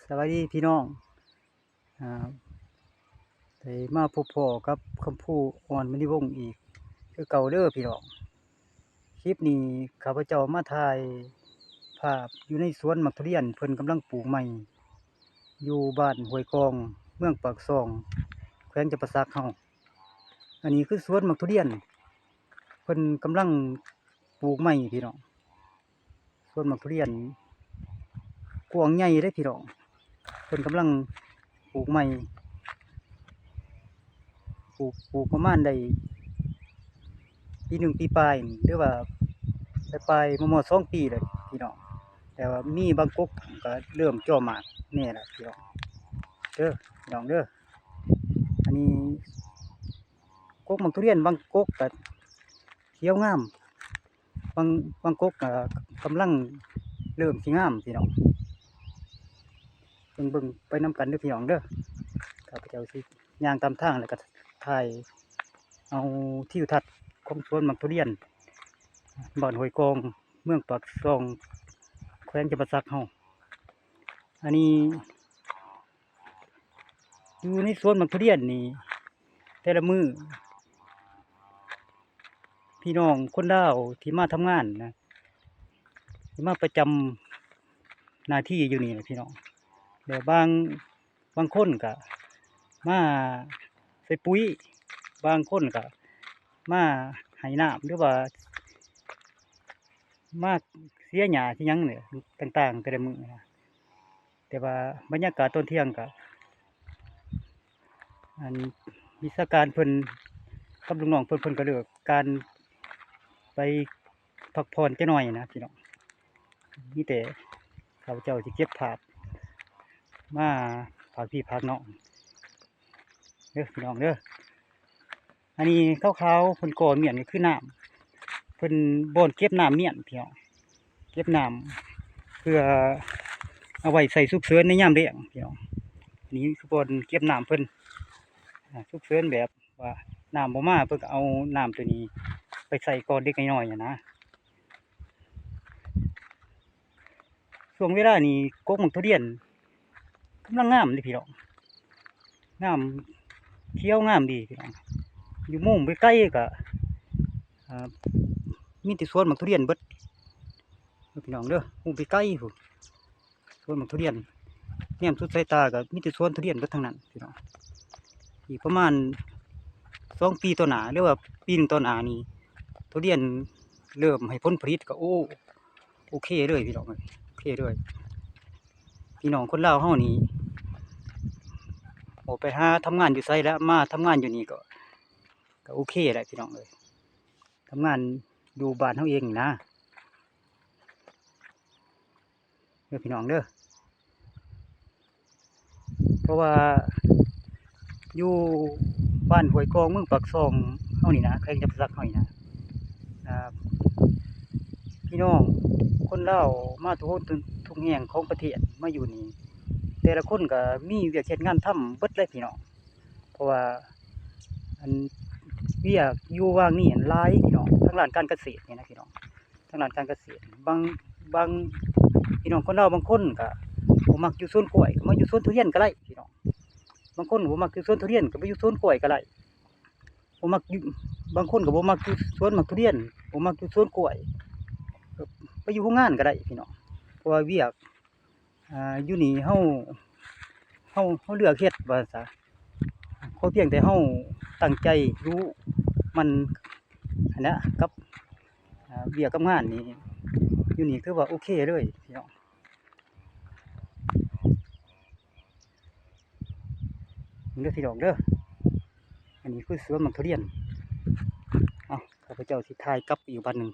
ສະບາຍດີພີ່ນ້ອງ ອາ ໄດ້ມາພົບພໍ້ກັບຄຳພູ ອອນມະນີວົງ ອີກຄືເກົ່າເດີພີ່ນ້ອງ. ຄລິບນີ້ຂ້າພະເຈົ້າມາຖ່າຍພາບຢູ່ໃນສວນໝາກທຸລຽນ ເພິ່ນກຳລັງປູກໃໝ່ ຢູ່ບ້ານຫ້ວຍກອງ ເມືອງປາກຊ່ອງ ແຂວງຈຳປາສັກເຮົາ. ອັນນີ້ຄືສວນໝາກທຸລຽນ ເພິ່ນກຳລັງປູກໃໝ່ພີ່ນ້ອງ. ສວນໝາກທຸລຽນກວ້າງໃຫຍ່ເດ້ພີ່ນ້ອງ ເພິ່ນກຳລັງປູກໃໝ່ ປູກ ປູກປະມານໄດ້ປີໜຶ່ງປີປາຍນີ້ ຫຼືວ່າປາຍໆ ມໍ່ໆ ສອງປີແລ້ວພີ່ນ້ອງ. ແຕ່ວ່າມີບາງກົກກໍເລີ່ມຈ່ອໝາກແດ່ແລ້ວພີ່ນ້ອງເດີ ພີ່ນ້ອງເດີ. ອັນນີ້ກົກໝາກທຸລຽນ ບາງກົກກໍຂຽວງາມ ບາງ ບາງກົກກໍກຳລັງເລີ່ມຊິງາມພີ່ນ້ອງ. ເບິ່ງ ເບິ່ງໄປນຳກັນເດີພີ່ນ້ອງເດີ. ຂ້າພະເຈົ້າຊິຍ່າງຕາມທາງ ແລ້ວກໍຖ່າຍເອົາທິວທັດຂອງສວນໝາກທຸລຽນ ບ້ານຫ້ວຍກອງ ເມືອງປາກຊ່ອງ ແຂວງຈຳປາສັກເຮົາ. ອັນນີ້ ຢູ່ໃນສວນໝາກທຸລຽນນີ້ ແຕ່ລະມື້ ພີ່ນ້ອງຄົນລາວທີ່ມາທຳງານນະ ທີ່ມາປະຈຳໜ້າທີ່ຢູ່ນີ້ນະພີ່ນ້ອງ ແລ້ວບາງ ບາງຄົນກະມາໃສ່ປຸ໋ຍ ບາງຄົນກະມາໃຫ້ນ້ຳ ຫຼືວ່າມາເສຍຫຍ້າເສຍຫຍັງນີ້ຕ່າງໆ ແຕ່ລະມື້ນະ. ແຕ່ວ່າບັນຍາກາດຕອນທ່ຽງກະ ອັນ ວິຊາການເພິ່ນກັບລູກນ້ອງເພິ່ນ ເພິ່ນກໍເລີກການໄປພັກຜ່ອນຈັກໜ້ອຍນະພີ່ນ້ອງ. ມີແຕ່ຂ້າພະເຈົ້າຊິເກັບພາບມາຝາກພີ່ຝາກນ້ອງເດີພີ່ນ້ອງເດີ. ອັນນີ້ຂາວໆ ເພິ່ນກໍ່ມ້ຽນກໍຄືນ້ຳ ເພິ່ນບ່ອນເກັບນ້ຳມ້ຽນພີ່ນ້ອງ ເກັບນ້ຳເພື່ອເອົາໄວ້ໃຊ້ສຸກເສີນໃນຍາມແລ້ງພີ່ນ້ອງ. ອັນນີ້ຄືບ່ອນເກັບນ້ຳເພິ່ນ ອາ ສຸກເສີນແບບວ່ານ້ຳບໍ່ມາ ເພິ່ນກໍເອົານ້ຳໂຕນີ້ໄປໃສ່ກ່ອນເດັກນ້ອຍໆຫັ້ນນະ. ຊ່ວງເວລານີ້ກົກໝາກທຸລຽນກຳລັງງາມເດ້ພີ່ນ້ອງ ງາມ ຂຽວງາມດີພີ່ນ້ອງ. ຢູ່ມຸມໄກໆກໍ ອາ ມີແຕ່ສວນໝາກທຸລຽນເບິດພີ່ນ້ອງເດີ ມຸມໄກໆພຸ້ນ ສວນໝາກທຸລຽນ ແນມສຸດສາຍຕາກໍມີແຕ່ສວນທຸລຽນເບິດທັງນັ້ນພີ່ນ້ອງ. ອີກປະມານສອງປີຕໍ່ໜ້າ ຫຼືວ່າປີໜຶ່ງຕໍ່ໜ້ານີ້ ທຸລຽນເລີ່ມໃຫ້ຜົນຜະລິດກໍ ໂອ້ ໂອເຄເລີຍພີ່ນ້ອງເອີຍ ໂອເຄເລີຍ. ພີ່ນ້ອງຄົນລາວເຮົານີ້ ອອກໄປຫາທຳງານຢູ່ໃສແລ້ວ ມາທຳງານຢູ່ນີ້ກໍ ກໍໂອເຄແຫຼະພີ່ນ້ອງເອີຍ ທຳງານຢູ່ບ້ານເຮົາເອງນີ້ນະ ເດີພີ່ນ້ອງເດີ. ເພາະວ່າຢູ່ບ້ານຫ້ວຍກອງ ເມືອງປາກຊ່ອງເຮົານີ້ນະ ແຂວງຈຳປາສັກເຮົານີ້ນະ ອາ ພີ່ນ້ອງຄົນລາວມາທຸກຄົນ ທຸກແຫ່ງຂອງປະເທດມາຢູ່ນີ້ ແຕ່ລະຄົນກໍມີວຽກເຮັດງານທຳເບິດເລີຍພີ່ນ້ອງ. ເພາະວ່າ ອັນ ວຽກຢູ່ວ່າງນີ້ຫັ້ນຫຼາຍພີ່ນ້ອງ ທາງດ້ານການກະເສດນີ້ນະພີ່ນ້ອງ ທາງດ້ານການກະເສດ ບາງ ບາງ ພີ່ນ້ອງຄົນລາວບາງຄົນກະບໍ່ມັກຢູ່ສວນກ້ວຍ ກໍມາຢູ່ສວນທຸລຽນກໍໄດ້ພີ່ນ້ອງ. ບາງຄົນບໍ່ມັກຢູ່ສວນທຸລຽນ ກໍໄປຢູ່ສວນກ້ວຍກໍໄດ້ ບໍ່ມັກຢູ່ ບາງຄົນກໍບໍ່ມັກຢູ່ສວນໝາກທຸລຽນ ບໍ່ມັກຢູ່ສວນກ້ວຍ ກໍໄປຢູ່ໂຮງງານກໍໄດ້ພີ່ນ້ອງ. ເພາະວ່າວຽກ ອ່າ ຢູ່ນີ້ເຮົາ ເຮົາ ເຮົາເລືອກເຮັດວ່າຊະ ຂໍພຽງແຕ່ເຮົາຕັ້ງໃຈ ດຸໝັ່ນຫັ້ນແຫຼະ ກັບ ອ່າ ວຽກກັບງານນີ້ ຢູ່ນີ້ຖືວ່າໂອເຄເລີຍພີ່ນ້ອງ ເດີພີ່ນ້ອງເດີ. ອັນນີ້ຄືສວນໝາກທຸລຽນ ເອົາ ຂ້າພະເຈົ້າຊິຖ່າຍກັບອີກບາດໜຶ່ງ.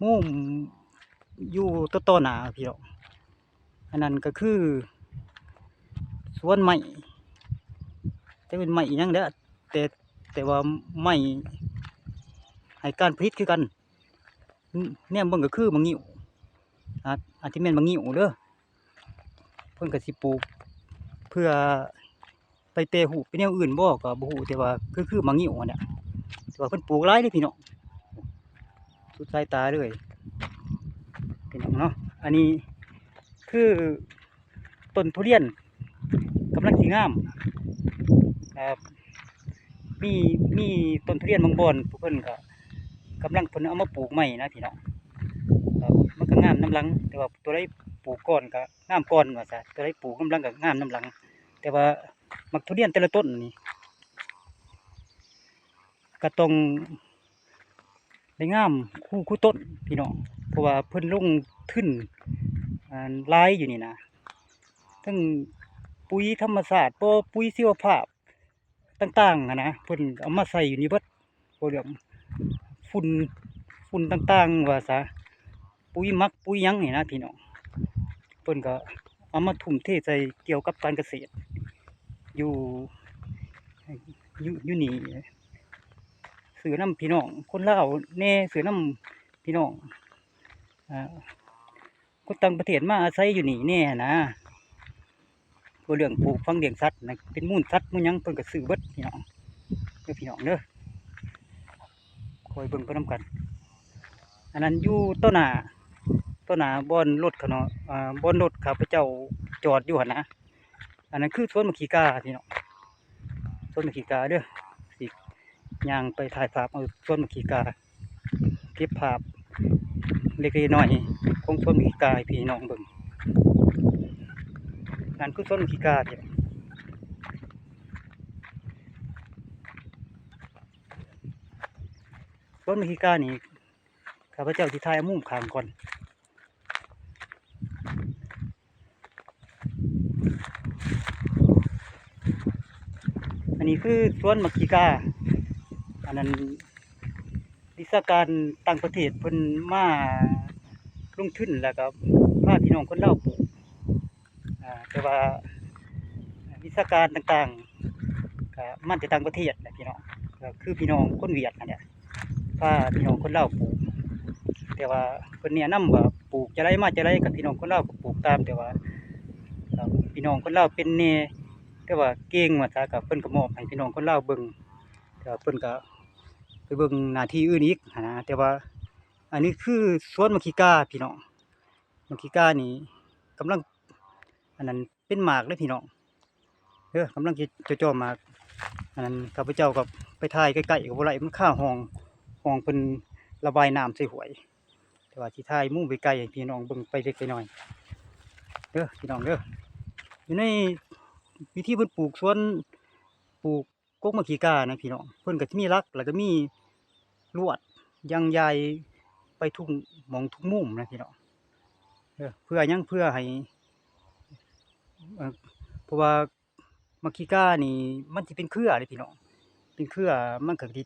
ມຸມຢູ່ຕໍ່ໆໜ້າພີ່ນ້ອງ ອັນນັ້ນກໍຄືສວນໄມ້ ຈັກເປັນໄມ້ອີ່ຫຍັງແຫຼະ ແຕ່ ແຕ່ວ່າໄມ້ໃຫ້ການຜະລິດຄືກັນ ແນມເບິ່ງກໍຄືໝາກງິ້ວ ອາດ ອາດຊິແມ່ນໝາກງິ້ວເດີ. ເພິ່ນກໍຊິປູກເພື່ອໄປແປຮູບເປັນແນວອື່ນບໍ່ກໍບໍ່ຮູ້ ແຕ່ວ່າຄື ຄືໝາກງິ້ວຫັ້ນແຫຼະ ແຕ່ວ່າເພິ່ນປູກຫຼາຍເດ້ພີ່ນ້ອງ ສຸດສາຍຕາເລີຍພີ່ນ້ອງເນາະ. ອັນນີ້ ຄືຕົ້ນທຸລຽນກຳລັງຊິງາມ ເອີ ມີ ມີຕົ້ນທຸລຽນບາງບ່ອນ ພວກເພິ່ນກໍກຳລັງ ເພິ່ນເອົາມາປູກໃໝ່ນະພີ່ນ້ອງ. ກໍມັນກໍງາມນຳຫຼັງ ແຕ່ວ່າຕົວໃດປູກກ່ອນກໍງາມກ່ອນວ່າຊະ, ຕົວໃດປູກນຳຫຼັງກໍງາມນຳຫຼັງ. ແຕ່ວ່າໝາກທຸລຽນແຕ່ລະຕົ້ນນີ້ ກໍຕ້ອງໄດ້ງາມຄູ່ ຄູ່ຕົ້ນພີ່ນ້ອງ, ເພາະວ່າເພິ່ນລົງທຶນ ອ່າ ຫຼາຍຢູ່ນີ້ນະ, ທັງປຸ໋ຍທຳມະຊາດບໍ ປຸ໋ຍຊີວະພາບຕ່າງໆຫັ້ນນະ ເພິ່ນເອົາມາໃສ່ຢູ່ນີ້ເບິດ. ບໍ່ເລື່ອງຝຸ່ນ ຝຸ່ນຕ່າງໆວ່າຊະ, ປຸ໋ຍໝັກປຸ໋ຍຫຍັງນີ້ນະພີ່ນ້ອງ, ເພິ່ນກໍເອົາມາທຸ່ມເທໃສ່ກ່ຽວກັບການກະເສດ ຢູ່ ຢູ່ ຢູ່ນີ້. ຊື້ນຳພີ່ນ້ອງຄົນລາວແດ່ ຊື້ນຳພີ່ນ້ອງ ອ່າ ຄົນຕ່າງປະເທດມາອາໄສຢູ່ນີ້ແດ່ຫັ້ນນະ. ບໍ່ເລື່ອງປູກຝັງລ້ຽງສັດນະ ເປັນມູນສັດມູນຫຍັງ ເພິ່ນກໍຊື້ເບິດພີ່ນ້ອງເດີ ພີ່ນ້ອງເດີ. ຄອຍເບິ່ງໄປນຳກັນ. ອັນນັ້ນຢູ່ຕໍ່ໜ້າ ຕໍ່ໜ້າບ່ອນລົດຂ້າເນາະ ອ່າ ບ່ອນລົດຂ້າພະເຈົ້າຈອດຢູ່ຫັ້ນນະ. ອັນນັ້ນຄືສວນໝາກຂີ້ກາພີ່ນ້ອງ, ສວນໝາກຂີ້ກາເດີ. ຊິຍ່າງໄປຖ່າຍພາບເອົາສວນໝາກຂີ້ກາ ເກັບພາບເລັກໆນ້ອຍໆຂອງສວນໝາກຂີ້ກາໃຫ້ພີ່ນ້ອງເບິ່ງ. ນັ້ນຄືສວນໝາກຂີ້ກາເດ້. ສວນໝາກຂີ້ການີ້ ຂ້າພະເຈົ້າຊິຖ່າຍເອົາມຸມຂ້າງກ່ອນ. ອັນນີ້ຄືສວນໝາກຂີ້ກາ, ອັນນັ້ນວິຊາການຕ່າງປະເທດເພິ່ນມາລົງທຶນ ແລ້ວກໍພາພີ່ນ້ອງຄົນລາວປູກ. ອ່າ ແຕ່ວ່າວິຊາການຕ່າງໆ ກໍມາແຕ່ຕ່າງປະເທດແຫຼະພີ່ນ້ອງ, ກໍຄືພີ່ນ້ອງຄົນຫວຽດນັ້ນແຫຼະ ພາພີ່ນ້ອງຄົນລາວປູກ. ແຕ່ວ່າເພິ່ນແນະນຳວ່າປູກຈັ່ງໃດມາຈັ່ງໃດ ກໍພີ່ນ້ອງຄົນລາວກໍປູກຕາມ. ແຕ່ວ່າ ກໍພີ່ນ້ອງຄົນລາວເປັນແດ່ ແຕ່ວ່າເກັ່ງວ່າຊະ ກໍເພິ່ນກໍມອບໃຫ້ພີ່ນ້ອງຄົນລາວເບິ່ງ, ແຕ່ວ່າເພິ່ນກໍໄປເບິ່ງໜ້າທີ່ອື່ນອີກຫັ້ນນະ. ແຕ່ວ່າອັນນີ້ຄືສວນໝາກຂີ້ກາພີ່ນ້ອງ, ໝາກຂີ້ການີ້ກຳລັງ ອັນນັ້ນເປັນໝາກເດ້ພີ່ນ້ອງເດີ, ກຳລັງຊິເຈາະໝາກ. ອັນນັ້ນຂ້າພະເຈົ້າກໍໄປຖ່າຍໃກ້ໆກໍບໍ່ໄດ້ ມັນຄາຮ່ອງ ຮ່ອງເພິ່ນລະບາຍນ້ຳໃສ່ຫ້ວຍ. ແຕ່ວ່າຊິຖ່າຍມຸມໄກໆໃຫ້ພີ່ນ້ອງເບິ່ງໄປເລັກໄປນ້ອຍເດີ ພີ່ນ້ອງເດີ. ຢູ່ໃນວິທີເພິ່ນປູກສວນ ປູກ ກົກໝາກຂີ້ການະພີ່ນ້ອງ, ເພິ່ນກໍຈະມີຫຼັກ ແລ້ວກໍມີລວດຢາງຢາຍໄປທຸກໝ່ອງທຸກມຸມນະພີ່ນ້ອງເດີ. ເພື່ອຫຍັງ? ເພື່ອໃຫ້ ເອີ ເພາະວ່າໝາກຂີ້ການີ້ມັນຊິເປັນເຄືອເດ້ພີ່ນ້ອງ, ເປັນເຄືອ ມັນກໍຊິ